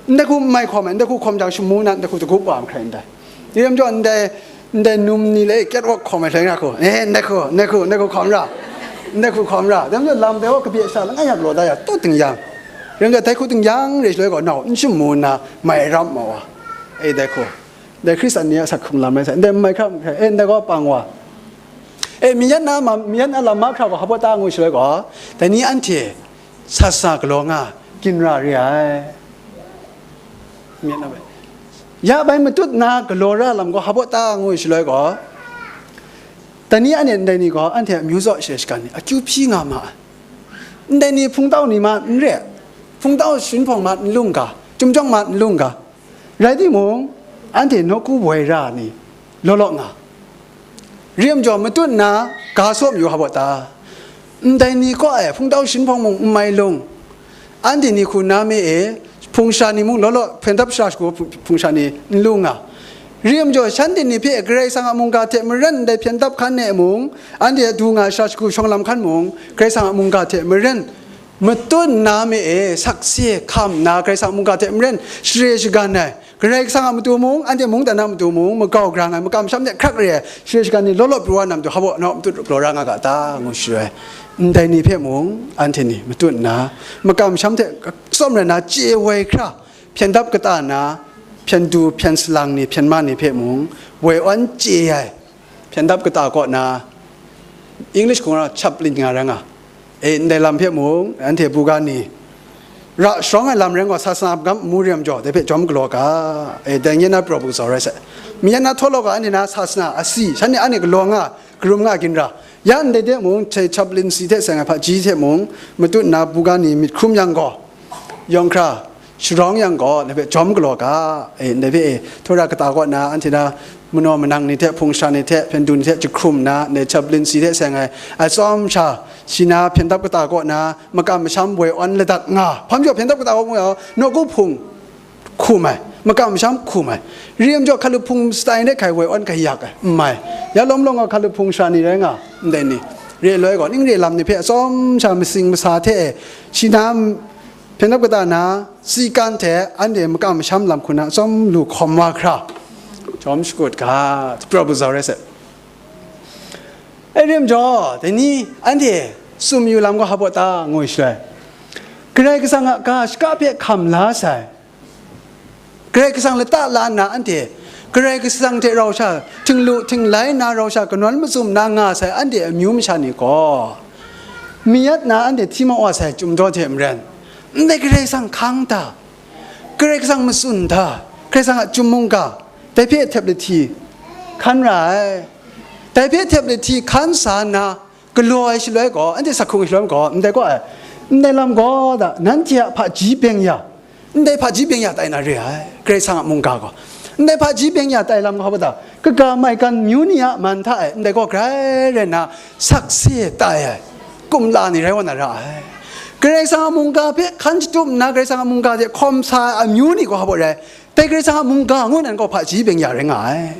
ndai hku n mai hkawm ai, ndai hku hkawm jang shamu na, ndai hku dagup wa mahkrai ndai. Dai lam jaw, ndai, ndai num ni le, catwalk hkawm ai hkrai nga hku, e, ndai hku, ndai hku, ndai hku hkawm ra, ndai hku hkawm ra. Dai lam jaw, lam dai gaw, kabye sha langai yak law da ya, tawt dingyang. Dai lam jaw, dai hku dingyang re shaloi gaw, nau n shamu nna, mai ram ma wa. E, dai hku. Dai Hkristan ni a asak hkrung lam rai sai, ndai n mai hkra, e, ndai gaw pang wa. E, mi yan na ma, mi yan na lam mahkra gaw hpa ta ngu shaloi gaw, dai ni anhte sat sa galaw nga, ginra re ai. Mi yan na bai. Ya bai matut na galaw ra lam gaw hpa ta ngu shaloi gaw, dai ni anhte ndai ni gaw, anhte amyu zaw share shagan ni, akyu hpyi nga ma ai. Ndai ni hpungtau ni ma n re, hpungtau shinhpawng ma n lung ga, Chyum Jawng ma n lung ga, rai timung, anhte nawku woi ra ni law law nga. Rim jaw matut nna, ga saw mayu hpa ta? Ndai ni kaw e hpungtau shinhpawng mung n mai lung, anhte ni hku na me e, hpung sha ni mung law law hpyen dap sha shagu hpung sha ni n lu nga. Rim jaw shanhte ni hpe Karai Kasang a mungga hte maren ndai hpyen dap hkan e mung, anhte du nga sha shagu shawng lam hkan mung, Karai Kasang a mungga hte maren matut nna me e, sakse hkam nna Karai Kasang a mungga hte maren share shagan ai, Karai Kasang a matu mung, anhte mungdan a matu mung, magau grang ai, makam masham hte hkrak re ai, share shagan ni law law pru wa na matu, hpa baw nawk matut galaw ra nga ga ta, ngu shaloi, ndai ni hpe mung, anhte ni matut nna, makam masham hte tsawm rai nna, chye woi hkra, hpyen dap kata na, hpyen du, hpyen salang ni, hpyen ma ni hpe mung, woi awn chye ai, hpyen dap kata kaw na, English hkung na chaplain nga rai nga. E, ndai lam hpe mung, anhte buga ni, ra sharawng ai lam rai gaw, sasana magam amu rem jaw, dai hpe jawm galaw ga, e, dai nye na praw bu tsau rai sai. Myen na htaw law ga, anhte na sasana asi, shanhte anhte galaw nga, karum nga ginra. Ya ndai de mung, hte chaplain si hte seng ai hpaji hte mung, matut nna buga ni myit hkrum yang gaw, yawng hkra, sharawng yang gaw, ndai hpe jawm galaw ga, e, ndai hpe, e, htawra kata kaw na, anhte na, manaw manang ni hte, hpung sha ni hte, hpyen du ni hte, jahkrum nna, ndai chaplain si hte seng ai, atsawm sha, shi na hpyen dap kata kaw na, makam masham woi awn ladat nga. Hpa majaw hpyen dap kata kaw mu yang, nawku hpung hkum ai, makam masham hkum ai. Re ai majaw hkalup hpung shatai hte hkai woi awn hkai yak ai, n mai. Ya lawm lawng gaw hkalup hpung sha ni rai nga, ndai ni. Re ai loi gaw, ning re lam ni hpe atsawm sha masing masa hte e, shi na hpyen dap kata na, si kan hte anhte makam masham lam hku na atsawm lu hkawm wa hkra, jawm shakut ga, praw bu tsau rai sai. E, re ai majaw, dai ni anhte tsun yu lam gaw hpa baw ta ngu shaloi, Karai Kasang a ga shaka hpe hkam la sai. Karai Kasang lata la nna anhte, Karai Kasang hte rau sha, htinglu htinglai nna rau sha, kanawn mazum nna nga sai anhte amyu masha ni gaw, mi yat na anhte hti ma wa sai chyum daw hte maren, ndai Karai Kasang hkang ta, Karai Kasang matsun ta, Karai Kasang a chyum mungga, dai hpe htep lahti hkan ra ai. Dai hpe htep lahti hkan sa nna, galaw ai shaloi gaw, anhte sak hkrung ai shaloi gaw, ndai gaw ai, ndai lam gaw da, nanhte a hpaji byeng ya, ndai hpaji byeng ya tai na re ai, Karai Kasang a mungga gaw. Ndai hpaji byeng ya tai lam gaw hpa da, kaga maigan amyu ni a man hta e, ndai gaw grai rai nna, sakse tai ai, kumla ni rai wa na ra ai. Karai Kasang a mungga hpe hkan shatup nna, Karai Kasang a mungga hte hkawm sa ai amyu ni gaw hpa baw rai, dai Karai Kasang a mungga ngu nan gaw hpaji byeng ya rai nga ai.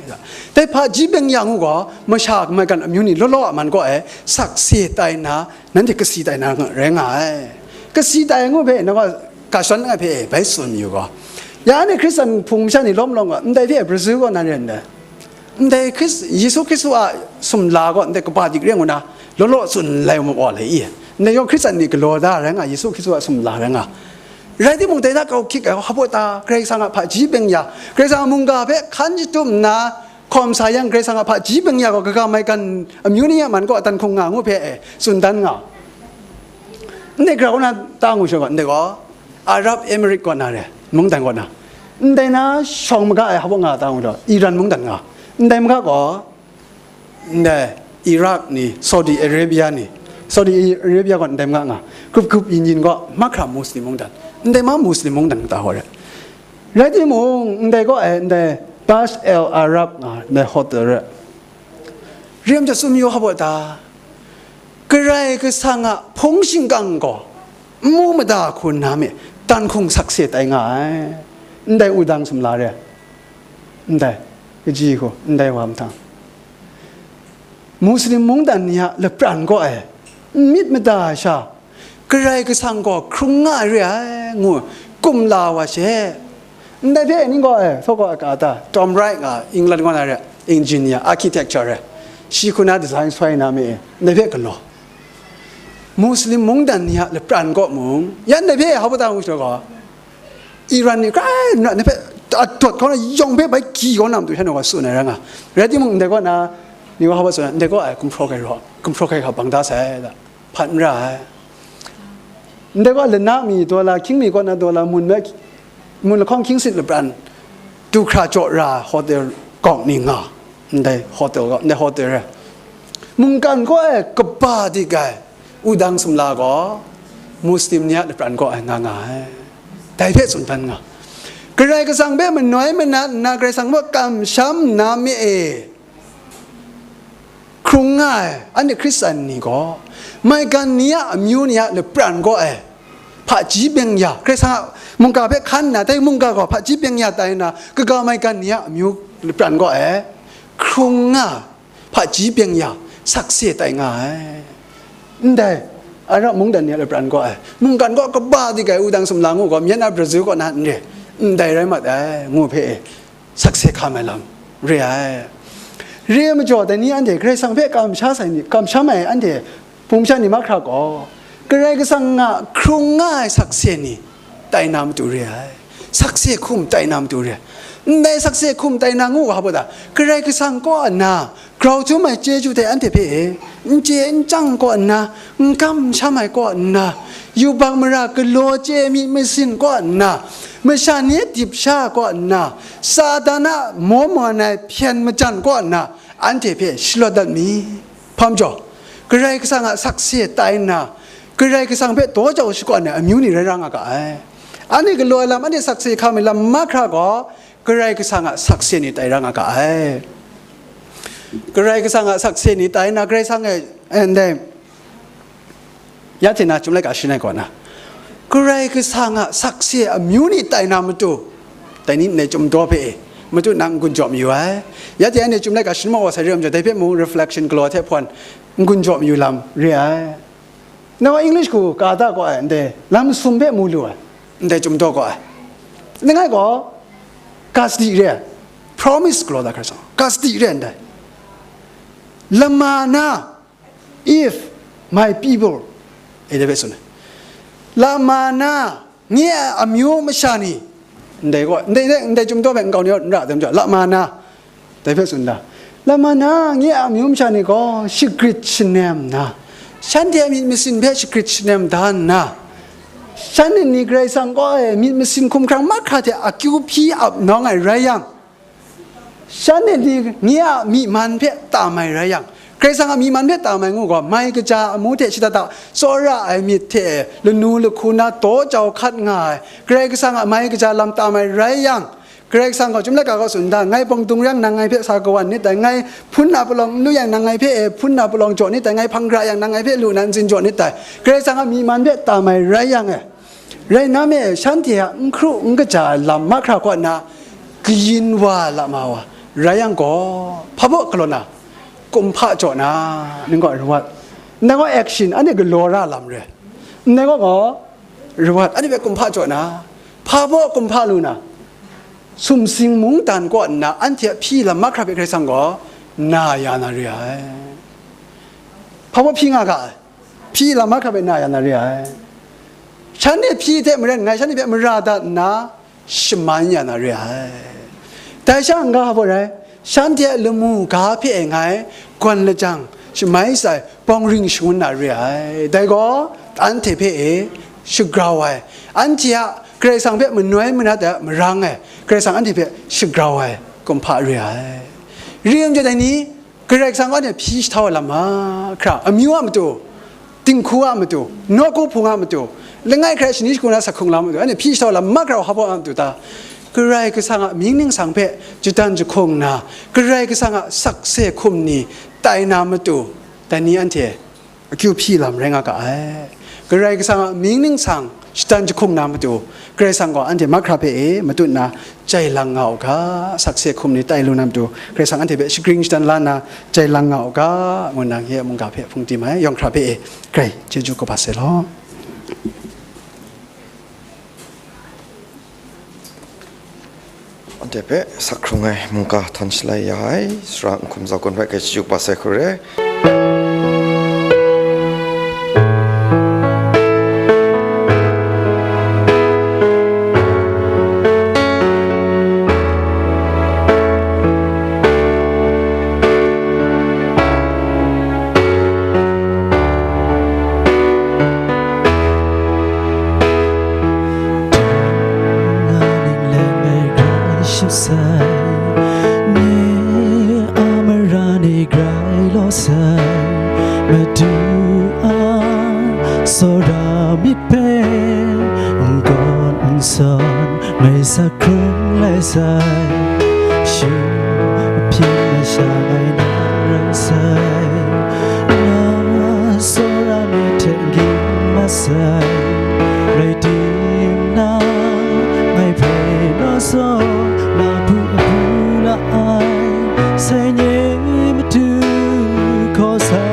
Dai hpaji byeng ya ngu gaw, masha maigan amyu ni law law a man gaw e, sakse tai nna, nanhte kasi tai na rai nga ai. Kasi tai ngu hpe, nang gaw ga shawn ai hpe bai tsun yu gaw, ya anhte Hkristan hpung masha ni lawm lawm gaw, ndai hpe Brazil kaw na ren dai. Ndai Hkris-, Yesu Hkristu a sumla gaw ndai kaba dik re ngu na, law law tsun lai mu gaw le i? Ndai yawng Hkristan ni galaw da rai nga, Yesu Hkristu a sumla rai nga. Rai timung, dai hta kau hkyik ai hpa baw ta, Karai Kasang a hpaji byeng ya, Karai Kasang a mungga hpe hkan shatup nna, hkawm sa yang, Karai Kasang a hpaji byeng ya gaw, kaga maigan amyu ni a man gaw, a dan hkung nga ngu hpe e, tsun dan nga. Ndai gara kaw na ta ngu shawng gaw, ndai gaw, Arab Emirate kaw na re, mungdan kaw na. Ndai na shawng maga ai hpa baw nga ta ngu shawng, Iran mungdan nga. Ndai maga gaw, ndai Iraq ni, Saudi Arabia ni, Saudi Arabia gaw ndai maga nga, grup grup yin yin gaw, mahkra Muslim mungdan, ndai ma Muslim mungdan kata hkawt re. Rai timung, ndai gaw ai, ndai Taj Al Arab nga, ndai hotel re. Rem ja sum yu hpa baw ta, Karai Kasang a hpung shingkang gaw, n mu mada hku nna me, dan hkung sakse tai nga ai. Ndai wudang sumla re. Ndai, kaji hku, ndai wa mahtang, Muslim mungdan ni a lapran kaw e, n myit mada sha, Karai Kasang gaw hkrung nga ai re ai, ngu kumla wa she. Ndai hpe ning gaw e, so gaw a ka ta, Tom Wright nga, England kaw na re, engineer, architecture re, shi hku na design soi na me e, ndai hpe galaw. Muslim mungdan ni a lapran kaw mung, yan ndai hpe hpa baw ta ngu shawng gaw, Iran ni grai nna, ndai hpe adawt kau na, yawng hpe bai gyi kau na matu shanhte gaw tsun ai rai nga. Rai timung, ndai kaw na, ni gaw hpa baw tsun ai, ndai kaw ai gumhpraw hkai raw, gumhpraw hkai hkabang da sai da, hpat n ra ai. Ndai kaw lana mi daw la, hkying mi kaw na daw la, mun me, mun lahkawng hkying sit lapran, du hkra jaw ra hotel gawk ni nga, ndai hotel gaw, ndai hotel re. Mungkan kaw e kaba dik ai, wudang sumla gaw, Muslim ni a lapran kaw e nga nga ai. Dai hpe tsun dan nga. Karai Kasang hpe manoi manat nna, Karai Kasang hpe kamsham nna me e, hkrung nga ai, anhte Hkristan ni gaw, maigan ni a amyu ni a lapran kaw e, hpaji byeng ya, Karai Kasang a mungga hpe hkan nna, dai mungga gaw hpaji byeng ya tai nna, kaga maigan ni a amyu lapran kaw e, hkrung nga, hpaji byeng ya, sakse tai nga ai. Ndai, Arab mungdan ni a lapran kaw e, mungkan kaw kaba dik ai wudang sumla ngu gaw, myen a Brazil kaw na n re, ndai rai mat ai, ngu hpe e, sakse hkam ai lam re ai. Re ai majaw, dai ni anhte Karai Kasang hpe kamsha sai ni, kamsham ai anhte hpung masha ni mahkra gaw, Karai Kasang a hkrung nga ai sakse ni tai na matu re ai. Sakse hkum tai na matu re. Ndai sakse hkum tai na ngu ga hpa ta, Karai Kasang kaw nna grau htum ai chyeju hte anhte hpe e, n chye n chyang kaw nna, n kamsham ai kaw nna, yubak mara galaw chye myit masin kaw nna, masha ni dip sha kaw nna, Satan a maw mawn ai hpyen majan kaw nna, anhte hpe shalawt dat mi. Hpa majaw, Karai Kasang a sakse tai nna, Karai Kasang hpe daw jau shakawn ai amyu ni rai ra nga ga ai. Anhte galaw ai lam, anhte sakse hkam ai lam mahkra gaw, Karai Kasang a sakse ni tai ra nga ga ai. Karai Kasang a sakse ni tai nna, Karai Kasang e, and then, ya hte na Chyum laika shin ai kaw na, Karai Kasang a sakse amyu ni tai na matu, dai ni ndai Chyum daw hpe e, matu nang n-gun jaw mayu ai. Ya hte anhte Chyum laika shin maw wa sai re ai majaw, dai hpe mung reflection galaw hte hpawn n-gun jaw mayu lam re ai. Nang wa English hku ka da gaw ai, ndai lam sum hpe mu lu ai, ndai Chyum daw gaw ai. Langai gaw, ka sadi re ai, promise galaw da hkra shang, ka sadi re ai ndai. Lama na, if my people, e de hpe tsun ai. Lama na, nye a amyu masha ni, ndai gaw, ndai, ndai, ndai Chyum daw hpe nkau ni n ra ai majaw, lama na, dai hpe tsun da. Lama na, nye a amyu masha ni gaw shagrit shanem nna, shanhte a myit masin hpe shagrit shanem da nna, shanhte ni Karai Kasang kaw e myit masin hkumhkrang mahkra hte akyu hpyi ap nawng ai rai yang, shanhte ni nye a myi man hpe tam ai rai yang, Karai Kasang a myi man hpe tam ai ngu gaw, mai kaja amu hte shada da tsawra ai myit hte lanu lahku na daw jau hkat nga ai, Karai Kasang a mai kaja lam tam ai rai yang, Karai Kasang gaw Chyum laika gaw tsun da, ngai pawng dung yang nang ngai hpe sa kawan nit dai, ngai hpun na palawng n lu yang nang ngai hpe e hpun na palawng jaw nit dai, ngai hpang gara yang nang ngai hpe lu na ntsin jaw nit dai, Karai Kasang a myi man hpe tam ai rai yang e, rai nna me, shanhte a n hkru n kaja ai lam mahkra kaw nna kayin wa lama wa rai yang gaw, hpa baw galaw na, kumhpa jaw na, ning gaw reward, ndai gaw action, anhte galaw ra lam re, ndai gaw gaw, reward, anhte hpe kumhpa jaw na, hpa baw kumhpa lu na, sumsing mungdan kaw nna anhte a hpyi lam mahkra hpe Karai Kasang gaw na ya na re ai. Hpa baw hpyi nga ga ai, hpyi lam mahkra hpe na ya na re ai. Shanhte hpyi hte maren ngai shanhte hpe mara dat nna, shaman ya na re ai. Dai sha n-ga hpa baw rai, shanhte a lamu ga hpe e ngai gawn lajang shamai sai bawng ring shangun na re ai. Dai gaw, anhte hpe e shagrau ai, anhte a Karai Kasang hpe manoi manat ai a marang e, Karai Kasang anhte hpe shagrau ai kumhpa re ai. Re ai majaw dai ni, Karai Kasang gaw anhte hpyi jahtau ai lam mahkra, amyu a matu, dinghku a matu, nawku hpung a matu, langai hkrai shani shagu na sak hkrung lam a matu, anhte hpyi jahtau ai lam mahkra hpa baw a matu ta? Karai Kasang a mying ningsang hpe jadan jahkung nna, Karai Kasang a sakse hkum ni tai na matu, dai ni anhte akyu hpyi lam rai nga ga ai. Karai Kasang a mying ningsang shadan jahkung na matu, Karai Kasang gaw anhte mahkra hpe e matut nna jai lang nga u ga, sakse hkum ni tai lu na matu, Karai Kasang anhte hpe shagring shadan la nna jai lang nga u ga, ngu nna nye a mungga hpe hpung tim ai, yawng hkra hpe e grai chyeju kaba sai law. Anhte hpe sak hkrung ai mungga htan shalai ya ai, sara Nhkum Zau Kun hpe grai chyeju kaba sai hku re. Nga ning let me grai shut sai, nye a mara ni grai law sai, Madu a tsawra myit hpe n gawn n sawn, ngai sa hkrung lai sai, shing ahpyi masha ngai nan rai sai, na tsawra myit hte n ging mat sai, rai timung, ngai hpe na sawn, na bu a bu la ai, sai nye matu hkaw sai,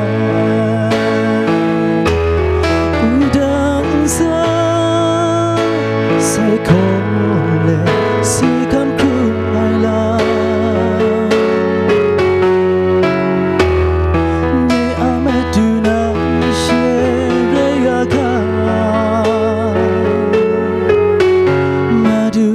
wudang nsa sai hkaw let si hkam hkrum ai lam, nye a matu na she rai ya hka, Madu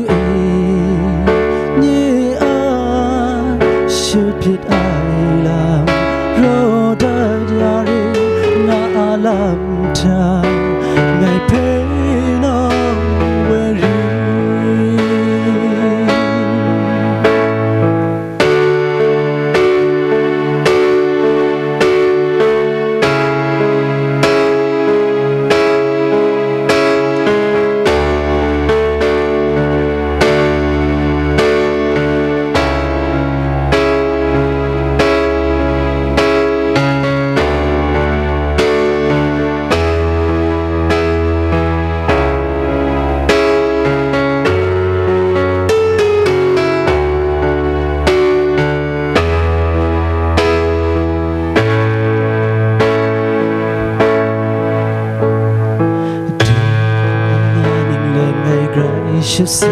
Grai shat sai,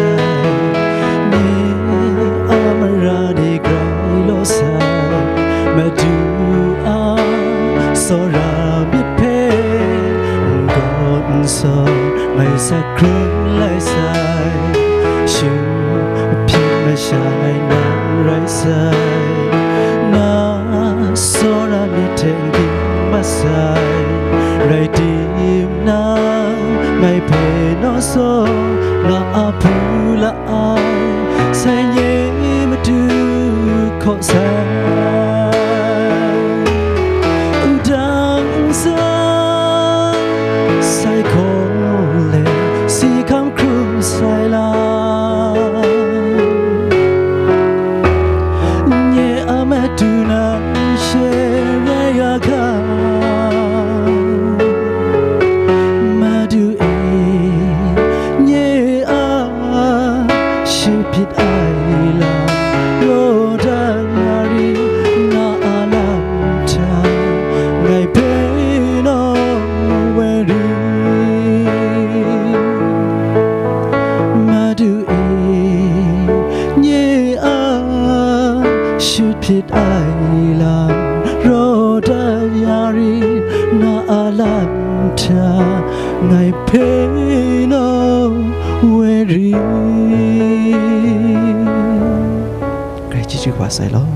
nye a mara de grai law sai, Madu a tsawra myit hpe n gaw n sawn ngai sat hkrung lai sai. Shing hpyi masha ngai nang rai sai, na tsawra myit hte n ging mat sai. Rai timung, ngai hpe naw sawn na a hpu la ai, sai nye Madu hkaw sai. Wudang ntsa sai hkawng le si hkam hkrum sai lam, nye a Madu nang she rai ya ga. Madu e, nye a shi hpyit ai lam, raw dat ya ri, na a lam hta ngai hpe naw woi ri. Madu e, nye a shi hpyit ai lam, raw dat ya ri, na a lam hta ngai hpe naw woi ri. Grai chyeju kaba sai law.